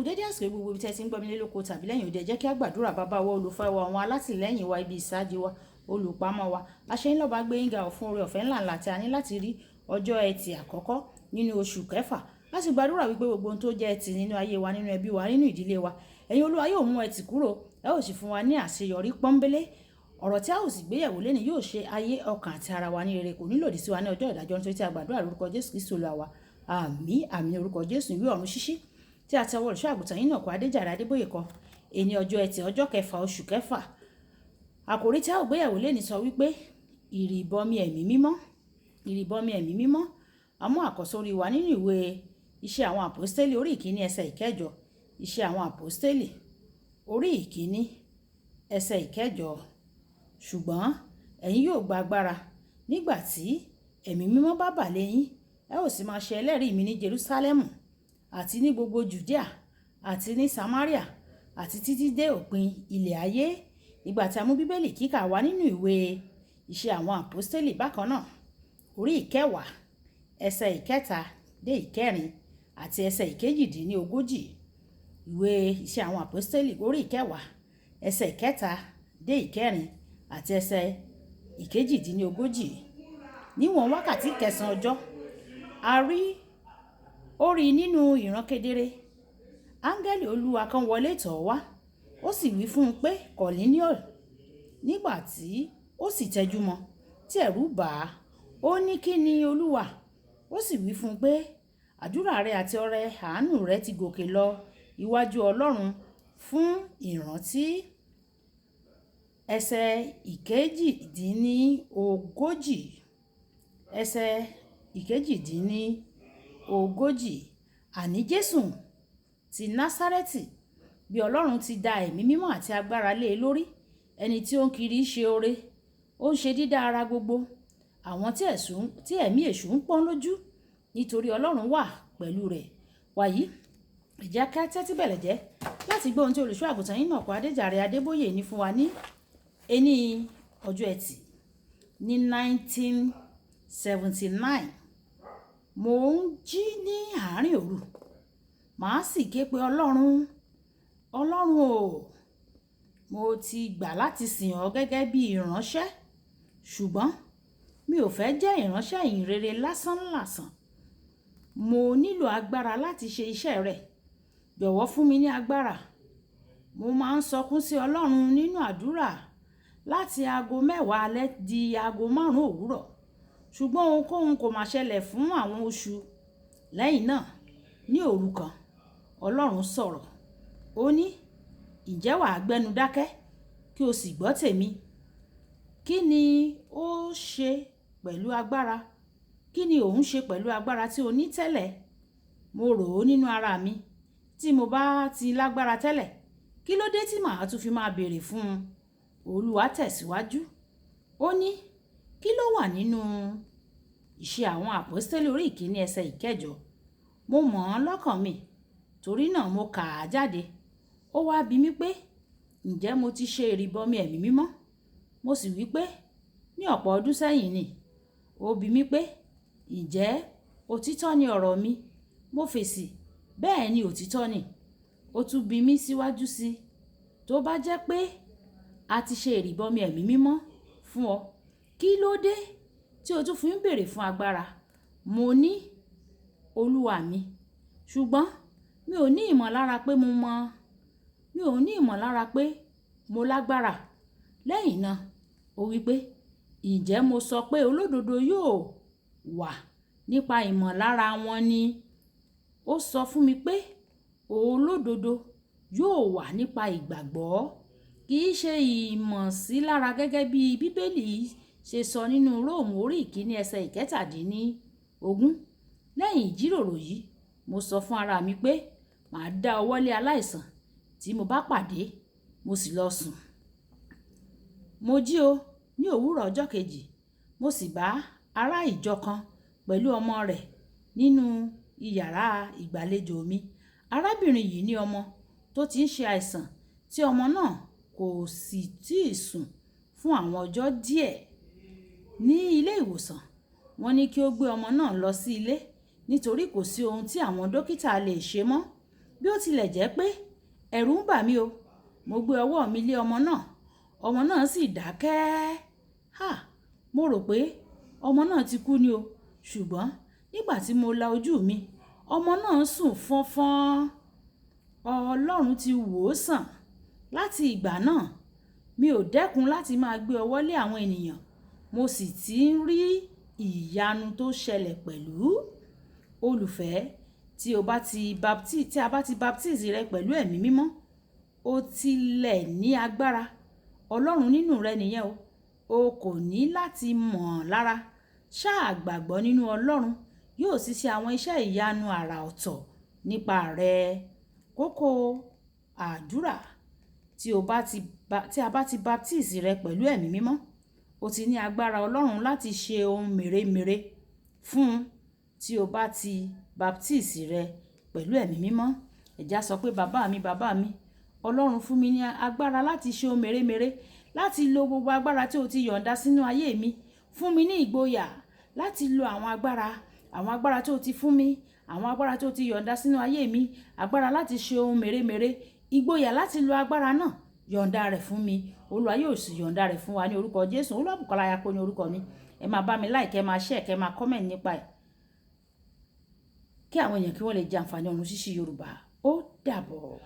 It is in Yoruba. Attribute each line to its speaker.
Speaker 1: Kú dédé àsìkò gbogbo ibi tí ẹ ti ń gbọ́ mi lé lóko tàbí lẹ́yìn òde. Jẹ́ kí a gbàdúrà. Bàbá wa, olùfẹ́ wa, àwọn alátìlẹ́yìn wa, ibi ìsádi wa, olùpamọ́ wa, aṣẹ́yìnlọ́ba gbé yín ga fún oore ọ̀fẹ́ ńláńlá tí a ní láti rí ọjọ́ Ẹtì àkọ́kọ́ nínú oṣù kẹfà. A sì gbàdúrà wípé gbogbo ohun tó jẹ́ ẹtì nínú ayé wa, nínú ẹbí wa, nínú ìdílé wa, ẹ̀yin Olúwa yóò mú ẹtì kúrò, ẹ ó sì fún wa ní àṣeyọrí pọ́nbélé. Ọ̀rọ̀ tí a ó sì gbéyẹ̀wò lẹ́ni yóò ṣe ayé, ọkàn àti ara wa ní rere, kò ní lòdì sí wa ní ọjọ́ ìdájọ́, nítorí tí a gbàdúrà lórúkọ Jésù Kristi Olúwa wa. Àmín, àmín. Orúkọ Jésù. Ìwé Ọ̀run Ṣíṣí tí a ti ọwọ́ olùṣọ́ àgùntàn yìí náà kọ, Adéjàre Adébóyè kọ, èní ọjọ́ Ẹtì, ọjọ́ kẹfà, oṣù kẹfà. Àkòrí tí a ó gbéyẹ̀wò lẹ́ni sọ wípé ìrìbọmi ẹ̀mí mímọ́, ìrìbọmi ẹ̀mí mímọ́. A mú àkọ́sórí wa nínú ìwé Iṣẹ́ Àwọn Àpọ́stélì, orí ìkíní, ẹsẹ̀ ìkẹjọ. Iṣẹ́ Àwọn Àpọ́stélì, orí ìkíní, ẹsẹ̀ ìkẹjọ: "Ṣùgbọ́n ẹ̀yin yóò gba agbára nígbà tí ẹ̀mí mímọ́ bá bà lé yín, ẹ ó sì máa ṣe ẹlẹ́rìí mi ní Jerúsálẹ́mù àti ní gbogbo Jùdíà àti ní Samaria àti títí dé òpin ilẹ̀ ayé." Nígbà tí a mú Bíbélì kíkà wá nínú ìwé Iṣẹ́ Àwọn Àpọ́stélì bákan náà, orí ìkẹwàá, ẹsẹ̀ ìkẹta dé ìkẹrin àti ẹsẹ̀ ìkejìdínlógójì. Ìwé Iṣẹ́ Àwọn Àpọ́stélì, orí ìkẹwàá, ẹsẹ̀ ìkẹta dé ìkẹrin àti ẹsẹ̀ ìkejìdínlógójì: "Níwọ̀n wákàtí kẹsàn-án ọjọ́, a rí ó rí nínú ìran kedere, áńgẹ́lì Olúwa kan wọlé tọ̀ ọ́ wá, ó sì wí fún un pé, 'Kọ̀nílíù.' Nígbà tí ó sì tẹjú mọ́, tí ẹ̀rù bà á, ó ní, 'Kí ni, Olúwa?' Ó sì wí fún un pé, 'Àdúrà rẹ àti ọrẹ àánú rẹ ti gòkè lọ iwájú Ọlọ́run fún ìrántí.'" Ẹsẹ̀ ìkejìdínlógójì, ẹsẹ̀ ìkejìdínlógójì: "Àní Jésù ti Násárẹ́tì, bí Ọlọ́run ti da ẹ̀mí mímọ́ àti agbára lé e lórí, ẹni tí ó ń kiri ṣe oore, ó ń ṣe dídá ara gbogbo àwọn tí ẹ̀mí èṣù ń pọ́n lójú, nítorí Ọlọ́run wà pẹ̀lú rẹ̀." Wàyí, ẹ jẹ́ ká tẹ́tí bẹ̀lẹ̀ jẹ́ láti gbọ́ ohun tí olùṣọ́ àgùntàn yín náà kọ́, Adéjàre Adébóyè, ní fún wa ní ení ọjọ́ Ẹtì. Ní 1979, mo ń jí ní àárín òru, màá sì ké pe Ọlọ́run. "Ọlọ́run o, mo ti gbà láti sìn ọ́ gẹ́gẹ́ bí ìránṣẹ́, ṣùgbọ́n mi ò fẹ́ jẹ́ ìránṣẹ́ ìhìnrere lásánlàsàn. Mo nílò agbára láti ṣe iṣẹ́ rẹ. Jọ̀wọ́ fún mi ní agbára." Mo máa ń sọkún sí Ọlọ́run nínú àdúrà láti aago 10 alẹ́ di aago 5 òwúrọ̀, ṣùgbọ́n ohunkóhun kò máa ṣẹlẹ̀ fún àwọn oṣù. Lẹ́yìn náà, ní òru kan, Ọlọ́run sọ̀rọ̀. Ó ní, "Ǹjẹ́ wà á gbẹ́nu dákẹ́ kí o sì gbọ́ tèmi? Kí ni ó ṣe pẹ̀lú agbára? Kí ni òun ṣe pẹ̀lú agbára tí o ní tẹ́lẹ̀?" Mo rò ó nínú ara mi. Tí mo bá ti lágbára tẹ́lẹ̀, kí ló dé tí màá tún fi máa béèrè fún un? Olúwa tẹ̀síwájú. Ó ní, "Kí ló wà nínú Ìṣe Àwọn Àpọ́stélì, orí ìkíní, ẹsẹ̀ ìkẹjọ?" Mo mọ̀ ọ́n lọ́kàn mi, torí náà mo kà á jáde. Ó wá bi mí pé ǹjẹ́ mo ti ṣe ìrìbọmi ẹ̀mí mímọ́. Mo sì wí pé ní ọ̀pọ̀ ọdún sẹ́yìn ni. Ó bi mí pé ǹjẹ́ òtítọ́ ni ọ̀rọ̀ mi. Mo fèsì, "Bẹ́ẹ̀ ni, òtítọ́ ni." Ó tún bi mí síwájú sí i, "Tó bá jẹ́ pé a ti ṣe ìrìbọmi ẹ̀mí mímọ́ fún ọ, kí ló dé tí o tún fi ń béèrè fún agbára?" Mo ní, "Olúwa mi, ṣùgbọ́n mi ò ní ìmọ̀lára pé mo mọ̀, mi ò ní ìmọ̀lára pé mo lágbára." Lẹ́yìn náà, ó wí pé, "Ǹjẹ́ mo sọ pé olódodo yóò wà nípa ìmọ̀lára wọn ni?" Ó sọ fún mi pé olódodo yóò wà nípa ìgbàgbọ́, kì í ṣe ìmọ̀sílára, gẹ́gẹ́ bí Bíbélì ṣe sọ nínú Róòmù, orí ìkíní, ẹsẹ̀ ìkẹtàdínlógún. Lẹ́yìn ìjíròrò yìí, mo sọ fún ara mi pé màá dá ọwọ́ lé aláìsàn tí mo bá pàdé. Mo sì lọ sùn. Mo jí o ní òwúrọ̀ ọjọ́ kejì, mo sì bá ará ìjọ kan pẹ̀lú ọmọ rẹ̀ nínú ìyàrá ìgbàlejò mi. Arábìnrin yìí ní ọmọ tó ti ń ṣe àìsàn, tí ọmọ náà kò sì tíì sùn fún àwọn ọjọ́ díẹ̀. Ní ilé ìwòsàn, wọ́n ní kí ó gbé ọmọ náà lọ sí ilé nítorí kò sí ohun tí àwọn dókítà lè ṣe mọ́. Bí ó tilẹ̀ jẹ́ pé ẹ̀rù ń bà mí o, mo gbé ọwọ́ mi lé ọmọ náà, ọmọ náà sì dákẹ́. Ha! Mo rò pé ọmọ náà ti kú ni o. Ṣùgbọ́n nígbà tí mo la ojú mi, ọmọ náà ń sùn fọ́nfọ́n. Ọlọ́run ti wò ó sàn. Láti ìgbà náà, mi ò dẹ́kun láti máa gbé ọwọ́ lé àwọn ènìyàn, mo sì ti ń rí ìyanu tó ṣẹlẹ̀ pẹ̀lú. Olùfẹ́, tí o bá ti bapti-, tí a bá ti baptize rẹ pẹ̀lú Ẹ̀mí Mímọ́, o tilẹ̀ ní agbára Ọlọ́run nínú rẹ nìyẹn o. O kò ní láti mọ̀ lára. Ṣáà gbàgbọ́ nínú Ọlọ́run, yóò sì ṣe àwọn iṣẹ́ ìyanu àrà ọ̀tọ̀ nípa rẹ. Kókó àdúrà: tí o bá ti ba, tí a bá ti baptize rẹ pẹ̀lú Ẹ̀mí Mímọ́, o ti ní agbára Ọlọ́run láti ṣe ohun mèremère fún un. Tí o bá ti baptize rẹ pẹ̀lú Ẹ̀mí Mímọ́, ẹ já sọ pé, "Bàbá mi, bàbá mi, Ọlọ́run, fún mi ní agbára láti ṣe ohun mèremère, láti lo gbogbo agbára tí o ti yọ̀ǹda sínú ayé mi. Fún mi ní ìgboyà láti lo àwọn agbára tí o ti fún mi, àwọn agbára tí o ti yọ̀ǹda sínú ayé mi, agbára láti ṣe ohun mèremère, ìgboyà láti lo agbára náà. Yọ̀ǹda rẹ̀ fún mi." Olúwa yóò sì yọ̀ǹda rẹ̀ fún wa ní orúkọ Jésù. Olúwabùkọ́lá Ayako ní orúkọ mi. Ẹ máa bá mi like, ẹ máa share, kẹ́ máa comment nípa ẹ̀, kí àwọn èèyàn kí wọ́n lè jẹ àǹfààní ọ̀run ṣíṣí Yorùbá. Ó dàbọ̀.